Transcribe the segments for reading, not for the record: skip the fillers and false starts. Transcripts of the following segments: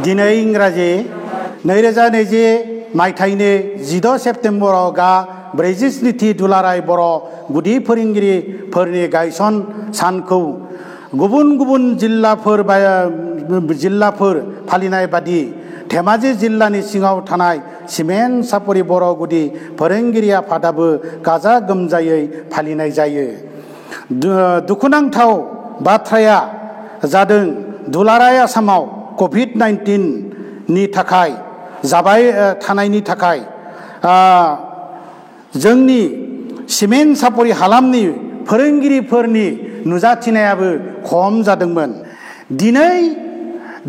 दिनै इंराजि 2020 मायथाइनि 16 सेप्तेम्बराव 47थि दुलाराय बर' गुदि फोरोंगिरिफोरनि गायसन सानखौ गुबुन गुबुन जिल्लाफोर फालिनाय बादि धेमाजि जिल्लानि सिङाव थानाय सिमेन्ट सापरि बर' गुदि फोरोंगिरि आफादाबो गाजा गोमजायै फालिनाय जायो। दुखुनांथाव बाथ्राया जादों दुलाराय आसामाव COVID-19 नि थाखाय जाबाय थानायनि थाखाय जोंनि सिमेन्ट सापरि हालामनि फोरोंगिरिफोरनि नुजाथिनायाबो खम जादोंमोन।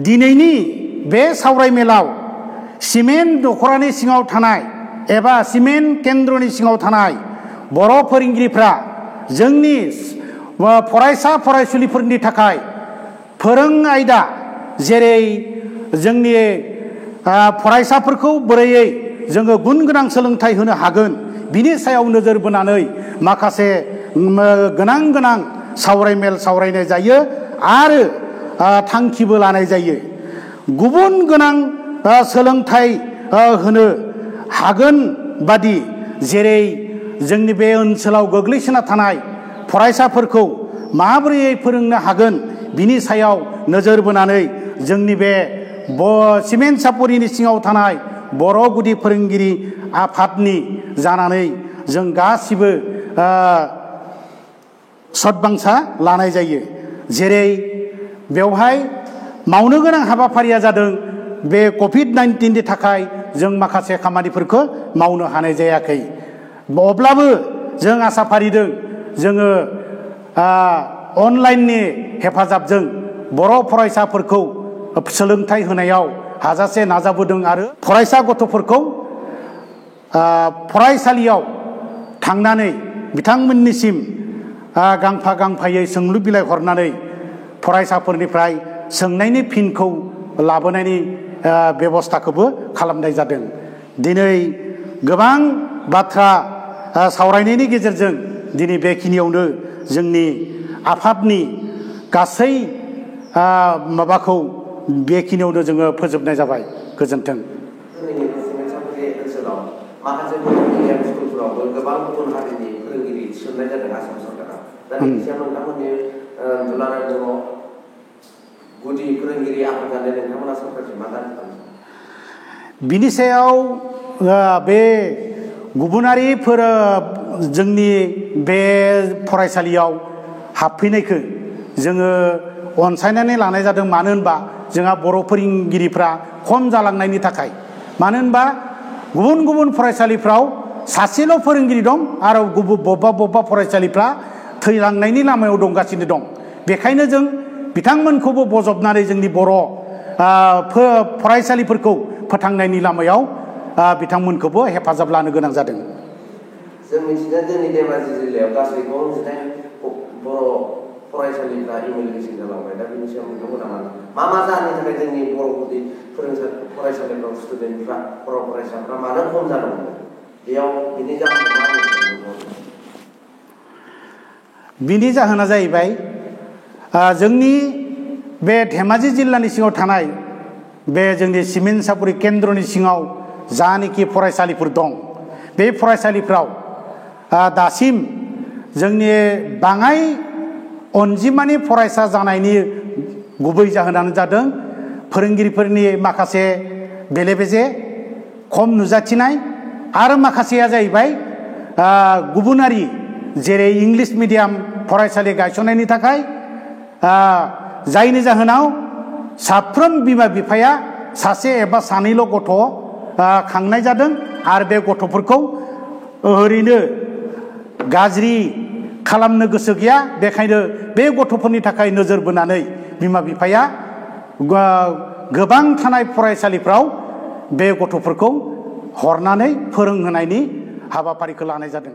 दिनैनि बे सावरायमेलाव सिमेन्ट दख'रानि सिङाव थानाय एबा सिमेन्ट केन्द्रनि सिङाव थानाय बर' फोरोंगिरिफ्रा जोंनि फरायसा फरायसुलिफोरनि थाखाय फोरों आयदा जेरै जोंनि फरायसाफोरखौ बोरैयै जोङो गुन गोनां सोलोंथाइ होनो हागोन बिनि सायाव नोजोर बोनानै माखासे गोनां सावरायमेल सावरायनाय जायो आरो थांखिबो लानाय जायो। गुबुन गोनां सोलोंथाइ होनो हागोन बादि जेरै जोंनि बे ओनसोलाव गोग्लैसोना थानाय फरायसाफोरखौ माबोरै फोरोंनो हागोन बिनि सायाव नोजोर बोनानै जोंनि बे सिमेन्ट सापरिनि सिङाव थानाय बर' गुदि फोरोंगिरि आफादनि जानानै जों गासिबो सदबांसा लानाय जायो। जेरै बेवहाय मावनो गोनां हाबाफारिया जादों बे COVID-19 नि थाखाय जों माखासे खामानिफोरखौ मावनो हानाय जायाखै। अब्लाबो जों आसा फारिदों जोङो अनलाइननि हेफाजाबजों बर' फरायसाफोरखौ सोलोंथाइ होनायाव हाजासे नाजाबोदों आरो फरायसा गथ'फोरखौ फरायसालियाव थांनानै बिथांमोननिसिम गांफा गांफायै सोंलु बिलाइ हरनानै फरायसाफोरनिफ्राय सोंनायनि फिनखौ लाबोनायनि बेबस्थाखौबो खालामनाय जादों। दिनै गोबां बाथ्रा सावरायनायनि गेजेरजों दिनै बेखिनियावनो जोंनि आफादनि गासै माबाखौ बेखिनियावनो जोङो फोजोबनाय जाबाय। गोजोन्थों। माखासे फोरोंगिरिया स्कुलफोरावबो गोबां गुबुन हारिनि फोरोंगिरि थिसननाय जादों आसाम सरकारा। दा बेनि सायाव नोंथांमोननि दुलाराय बर' गुदि फोरोंगिरि आफाद जानाय नोंथांमोना सरकारजों मा दाबि खालामो? बिनि सायाव बे गुबुनारिफोर जोंनि बे फरायसालियाव हाबफैनायखौ जोङो अनसायनानै लानाय जादों। मानो होनबा जोंहा बर' फोरोंगिरिफ्रा खम जालांनायनि थाखाय। मानो होनबा गुबुन गुबुन फरायसालिफ्राव सासेल' फोरोंगिरि दं आरो बबेबा फरायसालिफ्रा थैलांनायनि लामायाव दंगासिनो दं। बेखायनो जों बिथांमोनखौबो बजबनानै जोंनि बर' फरायसालिफोरखौ फोथांनायनि लामायाव बिथांमोनखौबो हेफाजाब लानो गोनां जादों। जों मिथिदों जोंनि धेमाजि जिल्लायाव गासै 68 बर' फरायसालिफ्रा इमग्रेसन जालांबाय। दा बेनि सायाव नोंथांमोना मा जाहोननि थाखाय जोंनि बर' गुदि फरायसालिफ्राव स्टुडेन्टफ्रा बर' फरायसाफ्रा मानो खम जालांदों? बेयाव बिनि जाहोना मा? बिनि जाहोना जाहैबाय जोंनि बे धेमाजि जिल्लानि सिङाव थानाय बे जोंनि सिमेन्ट सापरि केन्द्रनि सिङाव जानाखि फरायसालिफोर दं बे फरायसालिफ्राव दासिम जोंनि बाङाय अनजिमानि फरायसा जानायनि गुबै जाहोनानो जादों फोरोंगिरिफोरनि माखासे बेले बेजे खम नुजाथिनाय आरो माखासेया जाहैबाय गुबुनारि जेरै इंलिश मिडियाम फरायसालि गायसननायनि थाखाय जायनि जाहोनाव साफ्रोम बिमा बिफाया सासे एबा सानैल' गथ' खांनाय जादों आरो बे गथ'फोरखौ ओरैनो गाज्रि खालामनो गोसो गैया। बेखायनो बे गथ'फोरनि थाखाय नोजोर बोनानै बिमा बिफाया गोबां थानाय फरायसालिफ्राव बे गथ'फोरखौ हरनानै फोरोंहोनायनि हाबाफारिखौ लानाय जादों।